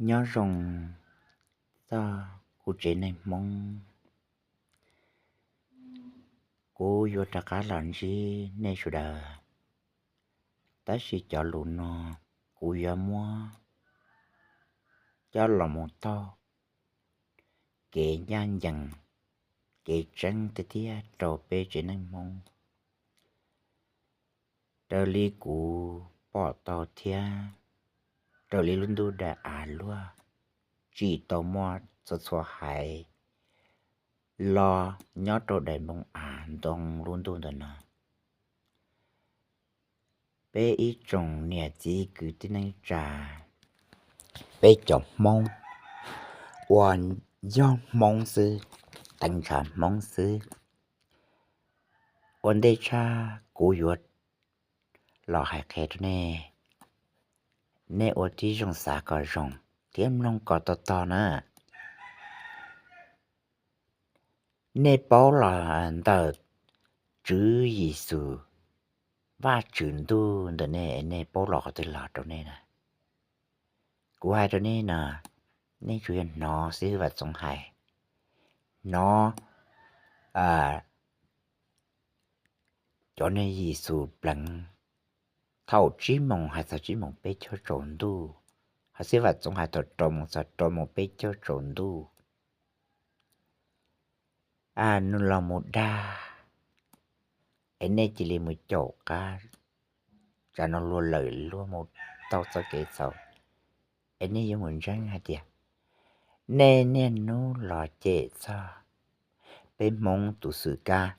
Nyob zoo txog kuv tsev neeg Hmoob, kuv yuav rov qab los ntsib nej sawv daws, tab sis cov lus no kuv yuav muab coj los mus taug kev ncaj ncees, kev tseeb tiag tiag rau peb tsev neeg Hmoob. Raws li kuv pom tau thiab raws li lub ntuj daim av luaj tsim tau muaj txhua txhua haiv los nyob rau daim npoo av ntoo lub ntuj ntawm no, peb ib tsoom niam txiv kwv tij neej tsa, peb cov Hmoob uas yog Hmoob xwb, teev ntshav Hmoob xwb, ua ntej tshaj kuv yuav los hais qhia rau nej, nej ua tib zoo xav kom zoo thiab mloog kom tau tog na. Nej paub los ntawm Tswv Yexus, Vajtswv Ntuj ntawm nej, nej paub los qhov twg los rau nej na? Kuv hais rau nej no, nej tsuas yog hnov xib hwb Vam Txoov hais, hnov cov neeg Yexus pleev thaum tsib moos hais txog tsib moos peb caug tsaus ntuj, ho xib hwb Vam Txoov hais thaum rau moos txog rau moos peb caug tsaus ntuj. Nws los mus dag, es nej cia li mus caum qab, tsam no luag lawm luag mus tau txoj kev txhaum, es nej yuav mus ntseeg hais tias nej niaj hnub los cem txog peb Hmoob tus xwm kab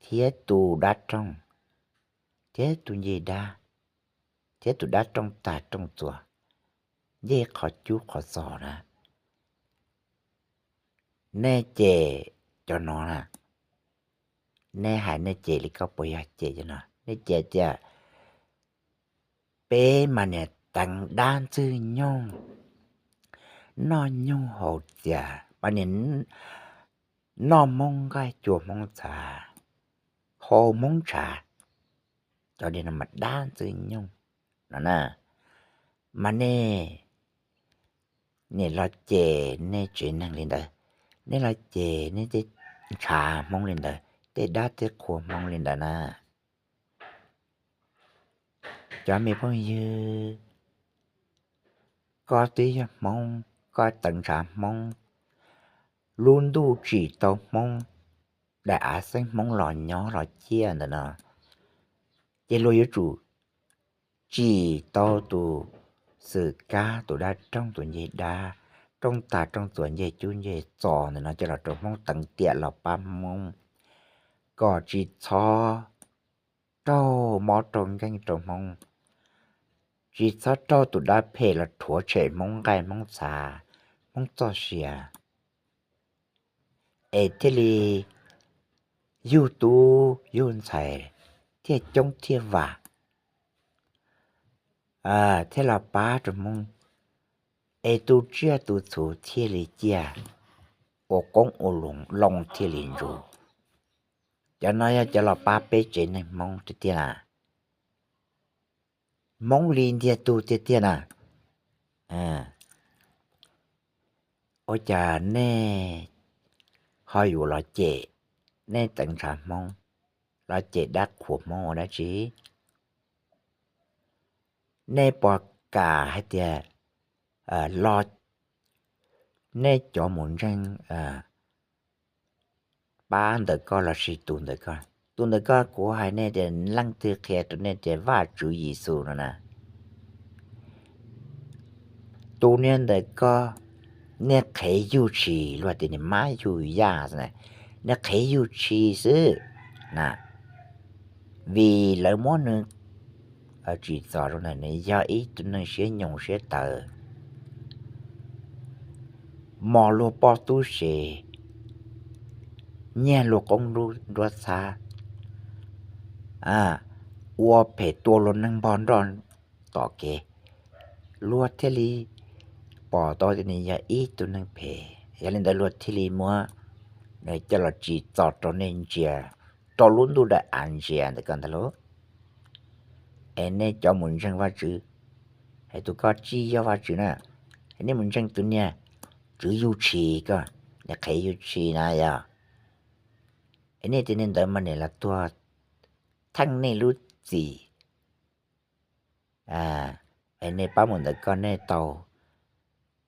thiab tus dab roog thiab tus ncej dab thiab tus dab rooj tag rooj txuas ncej qhov cub qhov txos na. Nej cem cov no na, nej hais nej cem li koj puas yog cem cov no? Nej cem tias peb mas niam teev dab ntxwg nyoog, noj nyoog haus txias, mas niam noj Hmoob nqaij cua Hmoob txha, haus Hmoob ntshav, cov no mas dab ntxwg nyoog no na. Mas nej niam los cem nej tsev neeg li ntawd, nej los cem nej tej ntshav Hmoob li ntawd, tej dab tej qhua Hmoob li ntawd na. Cov me phooj ywg, koj twb yog Hmoob, koj teev ntshav Hmoob, lub ntuj tsim tau Hmoob, daim av xeeb Hmoob los nyob los ciaj ntawm no, ces luag yuav tsum tsim tau tus xwm kab, tus dab rooj, tus ncej dab, rooj tag rooj txuas, ncej cub ncej txos ntawm no coj los rau Hmoob, teev tiam los pab Hmoob, kom tsis txhob raug mob raug nkeeg rau Hmoob, tsis txhob raug tus dab phem los rhuav tshem Hmoob nqaij Hmoob txha, Hmoob txoj sia, es thiaj li yug tub yug ntxhais thiaj coob thiaj vam, thiaj los pab rau Hmoob, es tu tsiaj tu txhu thiaj li ciaj, ua qoob ua loo thiaj li ntsuag. Cov no yog cov los pab peb tsev neeg Hmoob tiag tiag na, Hmoob li ntiag tug tiag tiag na. Ua cas nej ho yuav los cem, nej teev ntshav Hmoob, los cem dab qhuas Hmoob ua dab tsi? Nej puas kam hais tias los, nej cov mus ntseeg pab ntawm koj lossis tus ntawm koj, tus ntawm koj, kuv hais nej tias leej twg qhia rau nej tias Vajtswv Yexus no na, tus niag ntawm koj, nej qhev yug tshis, luag tias niag mab yug yaj, nej qhev yug tshis xwb na, vim lawv muab nws tsim txom rau ntawm nws yog ib tug neeg siab nyoos siab tawv, mos luag poj tub se, nyiag luag qoob nruab txhab, ua phem tua luag neeg npog nroj tom kev, luag thiaj li pom tau tias nws yog ib tug neeg phem. Yog li ntawd luag thiaj li muab nws coj los tsim txom rau nej ntsia, rau lub ntuj daim av ntsia ntawm koj ntag lauj. Es nej cov mus ntseeg Vajtswv, es tus koj tsis yog Vajtswv na, Es nej mus ntseeg tus niag tswv yug tshis ko, niag qhev yug tshis na yog, es nej tias niag ntawd mas niam los tuag theej nej lub txim, es nej pab mus ntawm ko nej tau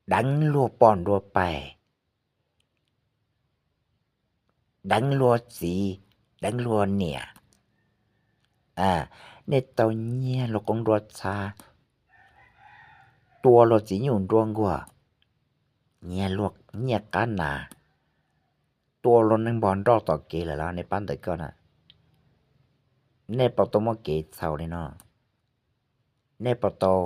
deev luag poj nruag pais, deev luag txiv, deev luag niam, nej tau nyiag luag qoob nruab txhab, tua luag txiv nyuj nruab nkuaj, nyiag luag nyiaj qab nas, tua luag neeg npog nroj tom kev lawm los nej pab ntawm ko na, nej puas tau muaj kev txhaum li no? Nej puas tau,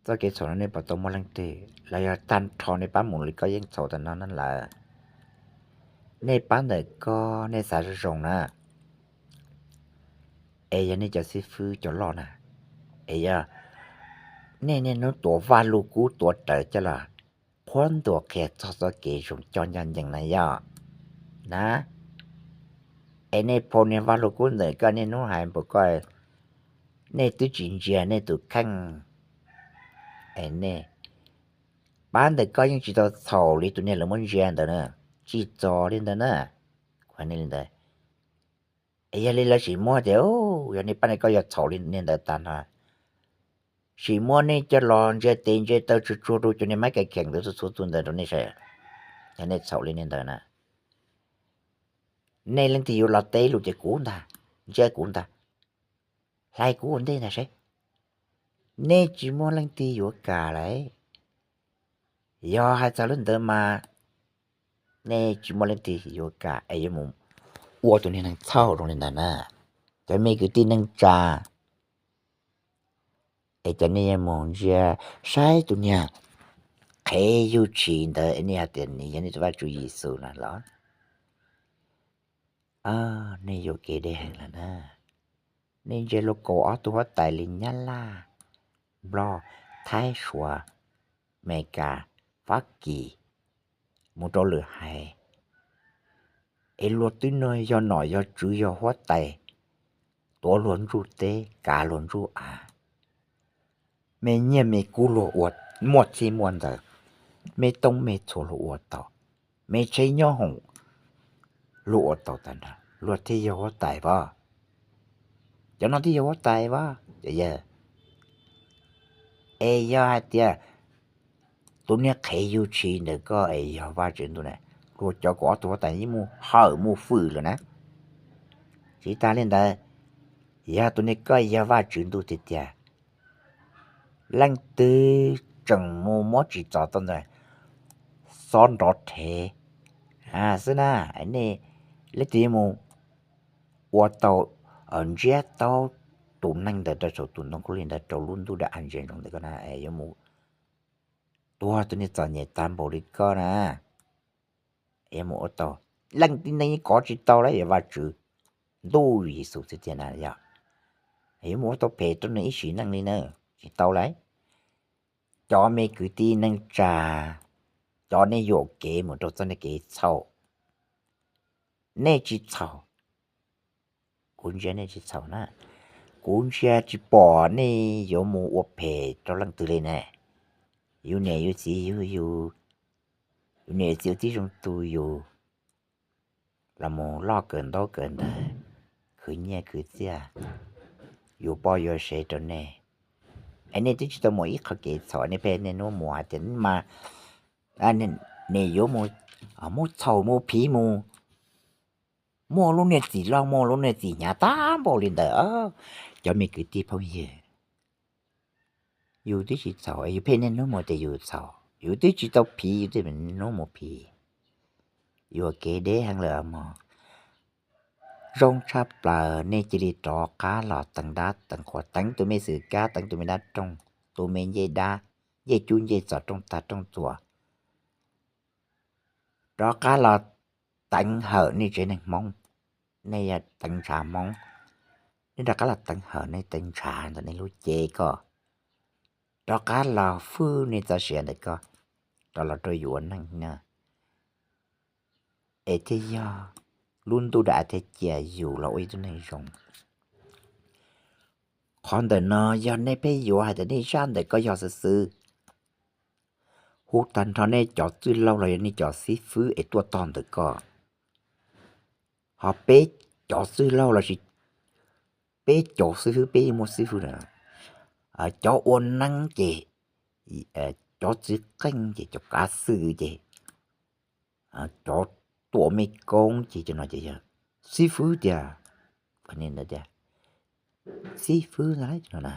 txoj kev txhaum no nej puas tau muaj leej twg los yog tag nrho nej pab mus li ko yeej txhaum tag no na lawm? Nej pab ntawm ko nej xav zoo zoo na, es yog nej cov xib fwb cov loj na, es yog nej niaj hnub tuav Vaj Lug Kub tuav rawv coj los qhuab ntuas qhia txog txoj kev zoo coj ncaj ncees na yog na. Es nej phau niag Vaj Lug Kub ntawm ko niaj hnub hais npaum ko, nej twb tsis ntsia nej tus kheej, es nej pab ntawm ko yeej tsis tau txhaum li tus niag lawv muab ntsia ntawd na, tsis txog li ntawd na. Kuv hais nej li ntawd, es yog li lawv sim muab tias yog nej pab ntawm ko yog txhaum li niag ntawd tag no, sim muab nej coj los ntsia tes ntsia taw tsuag tsuag rau cov niag mab ka kheem ntawd txhua txhua tus ntawd rau nej saib, yog nej txhaum li niag ntawd na, nej leej twg yuav los teb lus ces kuv ntag, ntsia kuv ntag, hlais kuv ua ntej ntag seb, nej tsis muaj leej twg yuav kam lawm. Yog hais txog lub ntawd mas nej tsis muaj leej twg yuav kam es yuav mus ua tus niag neeg txhaum zoo li ntawd na. Cov me kwv tij neej tsa, es cov nej yuav mus ntsia saib tus niag qhev yug tshis ntawd es nej hais tias nws yog nej tus Vajtswv Yexus na los, nej yuam kev deb heev lawm na. Nej ntsia luag kaus ob tug huab tais li Nyab Laj, Nplog, Thaib, Suav, Amelikas, Fab Kis, mus rau lwm haiv, es luag twb yog nom yog tswv yog huab tais, tuav luag ntsuj teb kav luag ntsuj av, me nyiaj me kub luag ua muaj txhij muaj ntawd, me tooj me txhuam luag ua tau, me tsheb nyob hoom luag ua tau tag nrho, luag thiaj yog huab tais as. Cov no thiaj yog huab tais as. Es yog hais tias tus niag qhev yug tshis ntawm koj es yog Vajtswv ntuj na, luag cov kaus ob tug huab tais yeej muaj hawm muaj fwm lawm na. Tsis tas li ntawd, yog tus niag koj yog Vajtswv ntuj tiag tiag, leej twg tseem mus muab tsis txov tau ntawd, xob nrov rhev xwb na. Nej leej twg yuav mus ua tau, ntsiab tau tus neeg ntawd rau saum tus ntoo khaub lig ntawd rau lub ntuj dab a ntsia ntsoov ntawm koj na, yuav mus tuag tus niag txom nyem tag npaum li koj na, yuav mus ua tau, leej tib neeg yeej kov tsis tau lawm, yog Vajtswv ntuj Yexus tiag tiag na yog, yuav mus ua tau phem rau nws ib sim neej li na, tsis tau lawm. Cov me kwv tij neej tsa, cov nej yuam kev mus rau txoj niag kev txhaum, nej tsis txhaum. Kuv ntsia nej tsis txhaum na. Kuv ntsia tsis pom nej yuav mus ua phem rau leej twg li ne. Yus niam yus txiv yug yus, yus niam yus txiv ua tib zoo tu yus, los mus loj kawm ntaub kawm ntawv, khwv nyiaj khwv txiaj, yuav poj yuav sev rau nej, es nej twb tsis tau mus ib qho kev txhaum, nej pheej niaj hnub mus hais tias mas nej yuav mus muab txhaum mus phiv mus, muaj lub niag txim loj muaj lub niag txim hnyav tag npaum li ntawd. Cov me kwv tij phooj ywg, yus twb tsis txhaum, yus pheej niaj hnub mus tias yus txhaum, yus twb tsis tau phiv, yus twb niaj hnub mus phiv. Yuam kev deb heev lawm mog. Zoo tshaj plaws nej cia li rov qab los teev dab teev qhuas, teev tus me xwm kab, teev tus me dab roog, tus me ncej dab, ncej cub ncej txos, rooj tag rooj txuas. Rov qab los teev hawm nej tsev neeg Hmoob, nej yog teev ntshav Hmoob, nej rov qab los teev hawm nej tej ntshav ntawm nej lub cev ko, rov qab los fwj nej txoj sia ntawm ko rov los rau yus ua neej na. Es thiaj yog lub ntuj dab thiaj cia yus los ua ib tug neeg zoo. Qhov ntawm no yog nej pheej yuav hais tias nej zaj ntawm ko yog xwb xwb, hu tag nrho nej cov txwj laug los yog nej cov xib fwb es tuaj tog ntawm koj. Ho peb cov txwj laug los sis peb cov xib fwb, peb yeej muaj xib fwb na, cov ua neeb ces, cov txiv qeej ces, cov kav xwm ces, cov tua mej koob ces, cov no ces yog xib fwb tiag. Xib fwb ntag no na.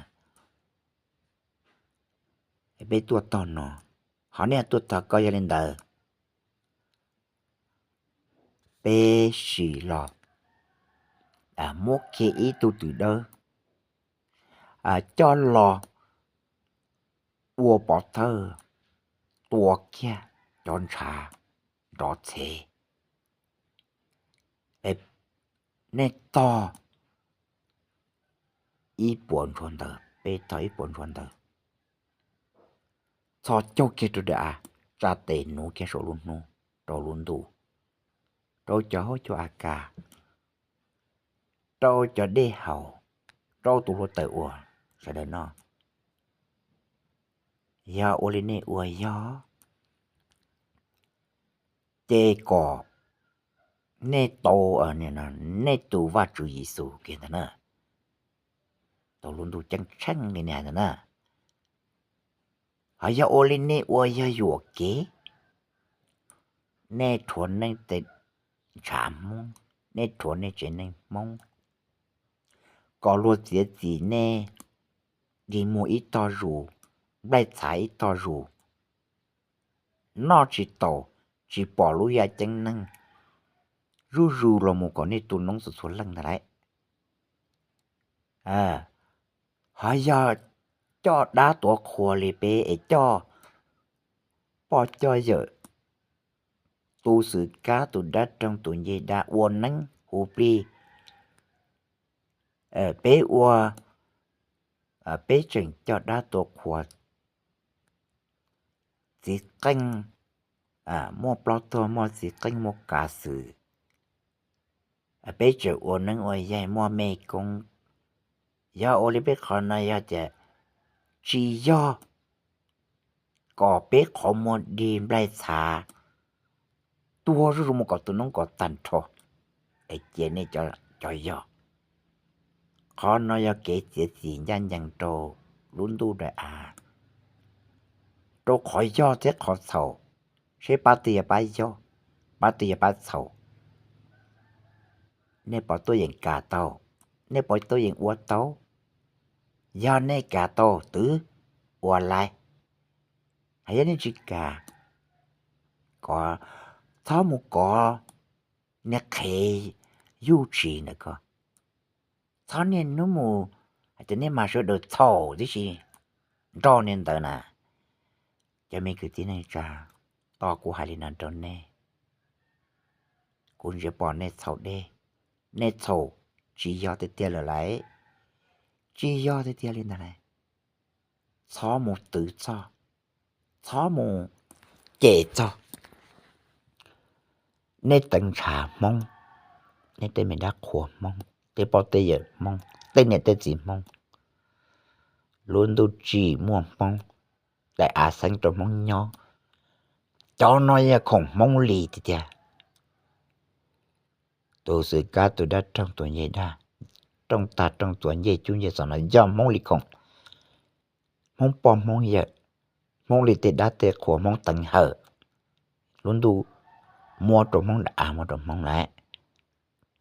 Peb tuaj tog no, ho nej tuaj tog koj, yog li ntawd peb sim los muab kiag ib tug twm dawb coj los ua pov thawj tua kiag cov ntshav nrov txhev. Nej tog ib puas ntshua ntawd, peb tog ib puas ntshua ntawd, txhos caug kiag rau daim av, tsa tes nuv kiag saum lub hnub, rau lub ntuj, rau cov huab cua a kas, rau cov dej haus, rau tus hluav taws uas sawv daws noj. Yog ua li nej ua yog, ces kom nej tau nej tus Vajtswv Yexus kiag ntag na. Tau lub ntuj ceeb tsheej li nej hais ntag na. Ho yog ua li nej ua yog yuam kev, nej rhuav nej tej ntshav Hmoob, nej rhuav nej tsev neeg Hmoob, kom luag txiav txim nej li muag ib tog zus, nplaig txhav ib tog zus, noj tsis taus, tsis pom lub yaj ceeb neeg, zuj zus los mus kom nej tu noob txhua txhua leej ntag lauj. Ho yog coj dab tuav qhua li peb es coj poj coj yawm, tus xwm kab tus dab roog tus ncej dab ua neeb hu plig, peb ua, peb tseem coj dab tuav qhua, txiv qeej, muaj plaub tug muaj txiv qeej muaj kav xwm, peb tseem ua neeb ua yaig muaj mej koob. Yog ua li peb qhov no yog tias tsis yog kom peb qhov muag dig nplaig txhav, tuag zuj zus mus kom tu noob kom tag nrho, es cia nej cov yog. Qhov no yog kev txiav txim ncaj ncees rau lub ntuj daim av, rau qhov yog thiab qhov txhaum, seb pab twg yog pab yog, pab twg yog pab txhaum. Nej puas tuaj yeem kam tau, nej puas tuaj yeem ua tau? Yog nej kam tau twb ua lais, hos yog nej tsis kam, kov, txhob mus kov niag qhev yuj tsis ntawm ko, txhob niaj hnub mus hais tias nej mas sawv daws txhaum tib si nrog niag ntawd na. Cov me kwv tij neej tsa, tos kuv hais li no rau nej, kuv ntsia pom nej txhaum deb, nej txhaum tsis yog tiag tiag lawm lauj, tsis yog tiag tiag li ntag lauj. Txhob mus twv txog, txhob mus cem txog. Nej teev ntshav Hmoob, nej tej me dab qhua Hmoob, tej poj tej yawm Hmoob, tej niam tej txiv Hmoob, lub ntuj tsim muaj Hmoob, daim av xeeb rau Hmoob nyob, cov no yog khoom Hmoob li tiag tiag. Tus xwm kab tus dab roog tus ncej dab, rooj tag rooj txuas ncej cub ncej xos no yog Hmoob li khoom, Hmoob poj Hmoob yawm, Hmoob li tej dab tej qhua Hmoob teev hawm, lub ntuj muab rau Hmoob, daim av muab rau Hmoob lawm.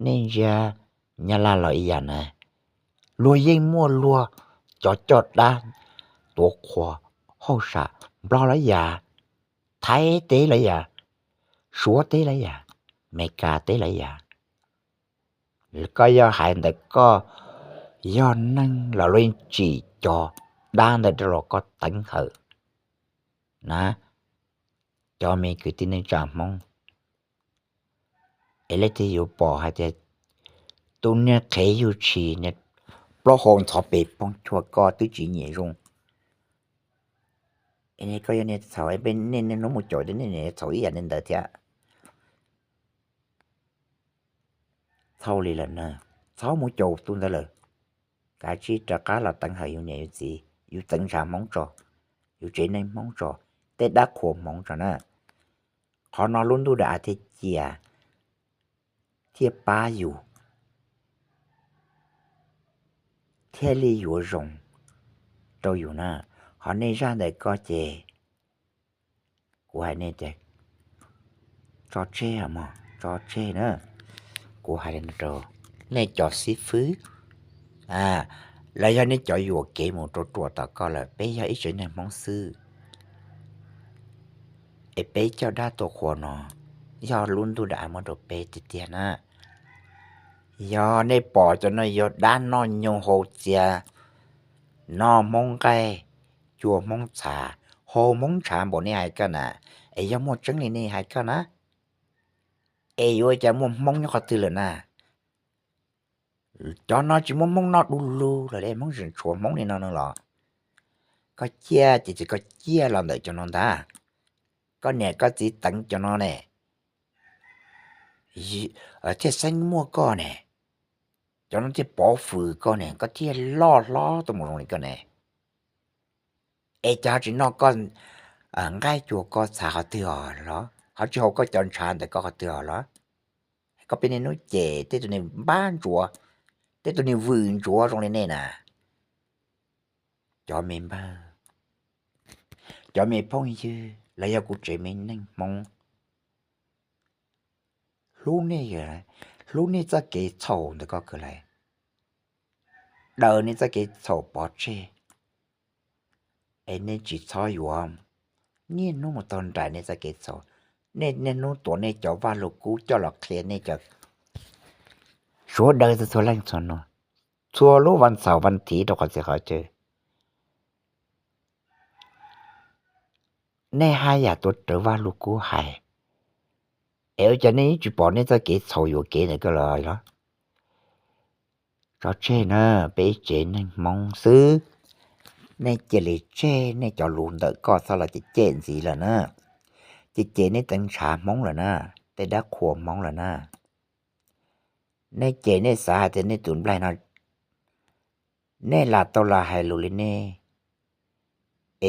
Nej ntsia Nyab Laj los ib yam na, luag yeej muaj luag cov coj dab tuav qhua hauj sam, Nplog los yam, Thaib teb los yam, Suav teb los yam, Meskas teb los yam. Koj yog hais ntawm koj yog neeg los luag yeej tsim cov dab ntawd rau los koj teev hawm na. Cov me kwv tij neej tsa Hmoob, es leej twg yuav pom hais tias tus niag qhev yuj tsis, niag plaub hau ntxhov pes poob chua koj twb tsis nyiam zoo, es koj yog niag txhaum, nej niaj hnub mus caum nej niam txhaum ib yam li ntawd thiab. Txhaum li lawm na, txhob mus caum tus ntawd lawm. Kav tsij rov qab los teev hawm yus niam yus txiv, yus teev ntshav Hmoob tso, yus tsev neeg Hmoob tso, tej dab qhuas hmoov tso na. Qhov no lub ntuj dawm av thiaj cia, thiaj pab yus, thiaj li yuav zoo rau yus na. Ho nej zaj ntawm ko ces kuv hais nej tias tso tseg mog, tso tseg na. Kuv hais li no rau nej cov xib fwb, los yog nej cov yuam kev mus rau ruam tom ko lawm, peb yog ib tsev neeg Hmoob xwb. Es peb coj dab tuaj qhuas no yog lub ntuj dawm av muab rau peb tiag tiag na. Yog nej pom cov no yog dab noj nyoog haus txias, noj Hmoob nqaij, cua Hmoob txha, haus Hmoob ntshav npaum nej hais ko na, es yog muaj tseeb li nej hais ko na, es yuav ua cas muaj Hmoob nyob qhov twg lawm na? Cov no tsis muaj Hmoob noj du lug lawm li, Hmoob tseem tshuav Hmoob li no no los? Koj ciaj ces tsis koj ciaj los ntawm cov no ntag. Koj niam koj txiv teev cov no ne, thiaj xeeb muaj koj ne, cov no thiaj pov fwm koj ne, koj thiaj loj hlob tuaj mus zoo li koj ne. Es cas ho tsis noj koj nqaij cua koj txha qhov twg os los? Ho tsis haus koj cov ntshav ntawm koj qhov twg os los? Koj peb niaj hnub cem tej tus neeg npab ntsuav, tej tus neeg vwm ntsuav zoo li nej na. Cov me npawg, cov me phooj ywg los yog kuv tsev me neeg Hmoob, hlub nej, hlub nej txoj kev txhaum ntawm ko kawg lawm, daws nej txoj kev txhaum pov tseg, es nej tsis txhob yuav niaj hnub mus taug nraim nej txoj kev txhaum. Nej niaj hnub tuav nej cov vaj lug kub coj los qhia nej cov, suav daws txhua leej txhua nus, txhua lub vaj txhaum vaj thiv rau qhov txhia qhov chaw. Nej haj yam tuav rawv vaj lug kub hais, es ua cas nej yeej tsis pom nej txoj kev txhaum yuam kev ntawm ko los los? Tso tseg na, peb ib tsev neeg Hmoob xwb. Nej cia li tseg nej cov lus ntawm koj txhob los cem cem ntxiv lawm na. Cem cem nej teev ntshav Hmoob lawm na, tej dab qhuas Hmoob lawm na. Nej cem nej xav hais tias nej tus nplaig no, nej lam tau los hais lus li nej,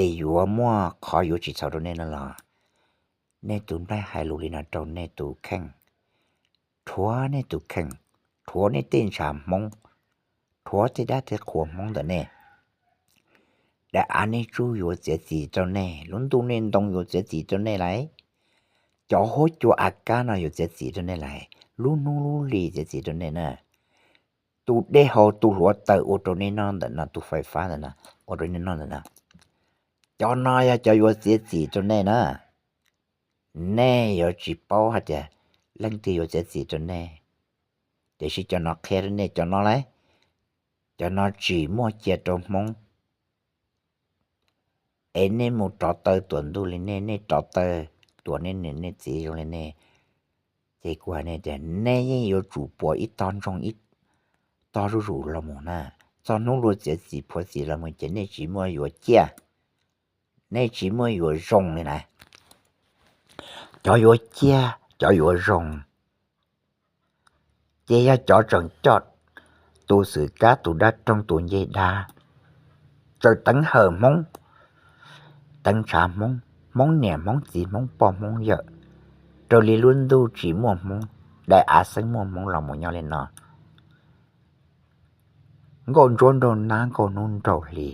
es yuav muaj qhov yuav tsis txhaum rau nej no los? Nej tus nplaig hais lus li no rau nej tus kheej, rhuav nej tus kheej, rhuav nej tej ntshav Hmoob, rhuav tej dab tej qhuas Hmoob ntawm nej. Daim av nej tsuj yuav txiav txim rau nej, lub ntuj nej ntoo yuav txiav txim rau nej lauj. Cov huab cua a kab no yuav txiav txim rau nej lauj, lub hnub lub hli txiav txim rau nej na. Tus dej haus tus hluav taws ua rau nej noj ntawm no, tus fais fab ntawm no ua rau nej noj ntawm no, cov no yog cov yuav txiav txim rau nej na. Nej yuav tsis paub hais tias leej twg yuav txiav txim rau nej, tiam sis cov no qhia rau nej cov no lauj, cov no tsis muaj cia rau Hmoob. Es nej mus rov taw tuam ntuj li nej, nej rov taw tuam nej niam nej txiv zoo li nej, ces kuv hais nej tias nej yeej yuav tsum pua ib tog ntsoog ib tog zuj zus los mus na. Txog hnub luag txiav txim phuav txim los mus ces nej tsis muaj yuav ciaj, nej tsis muaj yuav zoo li na. Cov yuav ciaj cov yuav zoo ces yog cov tseem coj tus xwm kab tus dab roog tus ncej dab, tseem teev hawm Hmoob, teev ntshav Hmoob, Hmoob niam Hmoob txiv Hmoob poj Hmoob yawm, raws li lub ntuj tsis muaj Hmoob, daim av xeeb muaj Hmoob los mus nyob li no. Nkauj ntsuab nraug nab nkauj hnub nraug hli,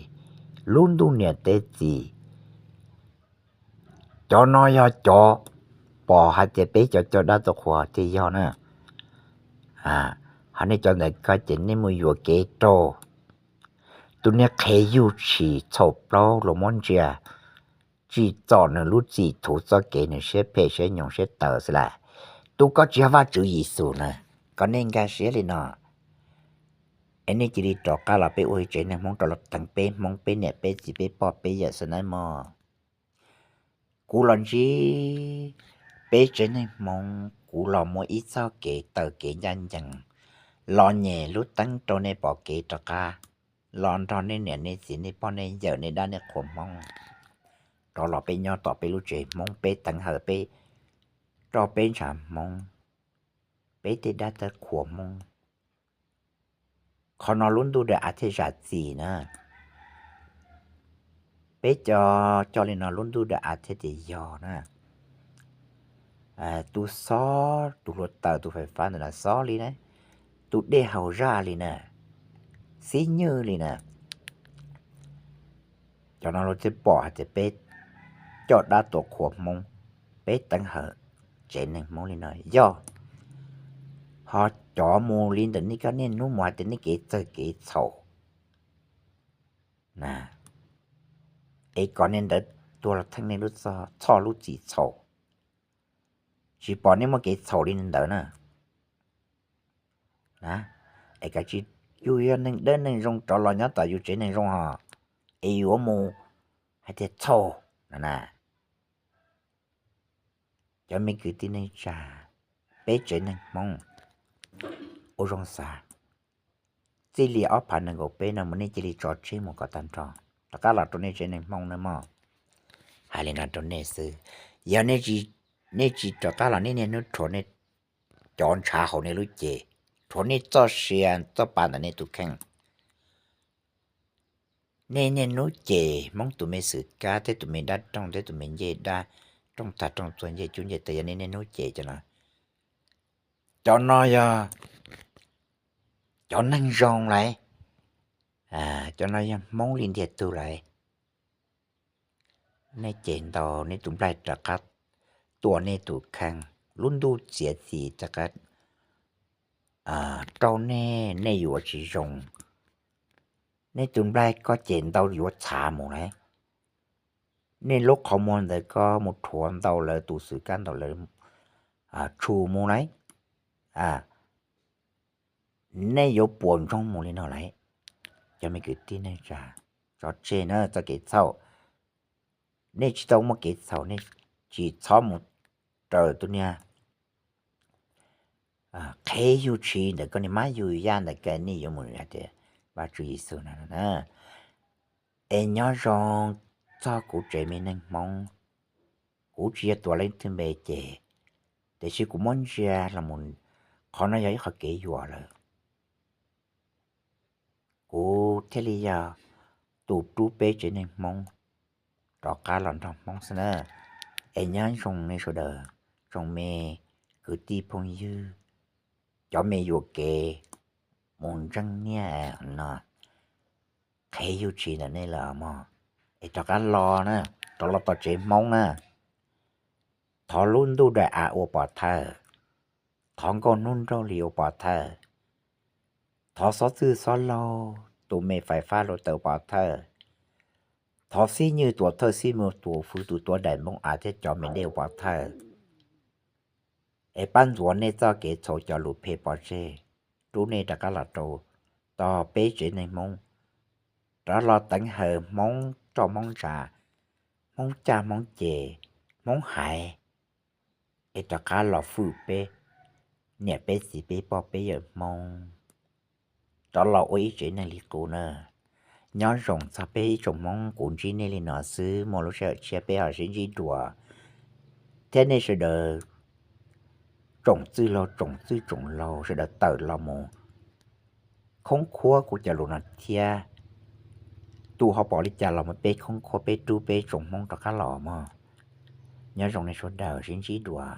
lub ntuj niam teb txiv. Cov no yog cov pom hais tias peb cov coj dab tuaj qhuas thiaj yog na. Ho nej cov ntawm ko ces nej mus yuam kev rau tus niag qhev yug tshis txhaum plaub luag muab ntsia, tsim txom nws lub txim thuv txoj kev nws siab phem siab nyoos siab tawv xwb lauj. Tus ko tsis yog Vajtswv Yexus na. Kom nej nkag siab li no, es nej cia li rov qab los peb ua ib tsev neeg Hmoob rov los teev peb Hmoob peb niam peb txiv peb poj peb yawm xwb nawb mog. Kuv los ntsib peb tsev neeg Hmoob, kuv los muaj ib txoj kev taw kev ncaj ncees, los nyem lub teeb rau nej pom kev rov qab, los nrog nej niam nej txiv nej poj nej yawm nej dab nej qhuas Hmoob rov los peb nyob tom peb lub tsev Hmoob, peb teev hawm peb roj peb ntshav Hmoob, peb tej dab tej qhuas Hmoob. Qhov no lub ntuj dawm av thiaj zam txim na. Peb cov coj li no lub ntuj dawm av thiaj tias yog na. Tus xob, tus hluav taws, tus fais fab ntawm no xob li na, tus dej haus zaj li na, xib nywj li na. Cov no lawv thiaj pom hais tias peb coj dab tuam qhuas Hmoob, peb teev hawm tsev neeg Hmoob li no yog ho cov mus li ntawm nej kab niaj hnub mus hais tias nej kev txawg kev txhaum na, es kom nej ntawd tuag los theej nej lub txhoj lub txim txhaum. Tsis pom nej muaj kev txhaum li ntawd na. Es kav tsij, yus yog neeg dawb neeg zoo rov los nyob tom yus tsev neeg zoo ho, es yuav mus hais tias txhaum no na. Cov me kwv tij neej tsa, peb tsev neeg Hmoob ua zoo xav, txij li ob phav nees nkaum peb no mus nej cia li tso tseg mus kom tag nrho, rov qab los rau nej tsev neeg Hmoob nawb mog. Hais li no rau nej xwb, yog nej tsis rov qab los nej niaj hnub rhuav nej cov ntshav hauv nej lub cev, rhuav nej txoj sia txoj pa ntawm nej tus kheej. Nej niaj hnub cem Hmoob tus me xwm kab thiab tus me dab roog thiab tus me ncej dab, rooj tag rooj txuag ncej cub ncej tawv, yog nej niaj hnub cem cov no, cov no yog cov neeg zoo lauj, cov no yog Hmoob li ntiag tug lauj. Nej cem ntau, nej tus nplaig rov qab tua nej tus kheej, lub ntuj txiav txim rov qab rau nej, nej yuav tsis zoo. Nej tus nplaig koj cem ntau yuav txhav mus lauj. Nej lub qhov muag ntawd koj mus rhuav ntau lawv tus xwm kab ntau lawv tshu mus lauj. Nej yuav puas ntsoog mus li no lauj. Cov me kwv tij neej tsa, tso tseg na txoj kev txhaum. Nej tsis tau muaj kev txhaum, nej tsis txhob mus raws tus niag qhev yug tshis ntawm koj niag mab yug yaj ntawd, nej yuav mus hais tias Vajtswv Yexus na. Es nyob zoo txog kuv tsev me neeg Hmoob, kuv tsis yog tuav leej twg npe ces, tiam sis kuv muab ntsia los mus, qhov no yog ib qhov kev yuam lawm. Kuv thiaj li yog tus rub peb tsev neeg Hmoob rov qab los nrog Hmoob xwb na. Es nyob zoo nej sawv daws, tsoom me kwv tij phooj ywg, cov me yuam kev mus ntseeg niaj no, qhev yug tshis ntawm nej lawm mog, es rov qab los na, rov los tom tsev Hmoob na. Thov lub ntuj dawm av ua pov thawj, thov nkauj hnub nraug hli ua pov thawj, thov xob txwj xob laug tus me fais fab hluav taws ua pov thawj, thov xib nywj tuam thawj xib mws tuam fwv tus tuav daim npoo av thiab cov me dej ua pov thawj, es pab ntxuav nej txoj kev txhaum cov lus phem pov tseg, rub nej rov qab los rau tog peb tsev neeg Hmoob, rov los teev hawm Hmoob roj Hmoob ntsa, Hmoob caj Hmoob ces, Hmoob haiv, es rov qab los fwm peb niam peb txiv peb pog peb yawm Hmoob, rov los ua ib tsev neeg li qub na. Nyob zoo txog peb ib tsoom Hmoob, kuv ntsib nej li no xwb, muaj lub sij hawm tshiab peb ho sib ntsib dua. Thiab nej sawv daws tsoom txwj laug tsoom txwj tsoom laug sawv daws tawm los mus khoob khuab kuv cov lus no thiab, tus ho pom li cas los mus peb khoob khuab peb rub peb tsoom Hmoob rov qab los mog. Nyob zoo nej sawv daws sib ntsib dua.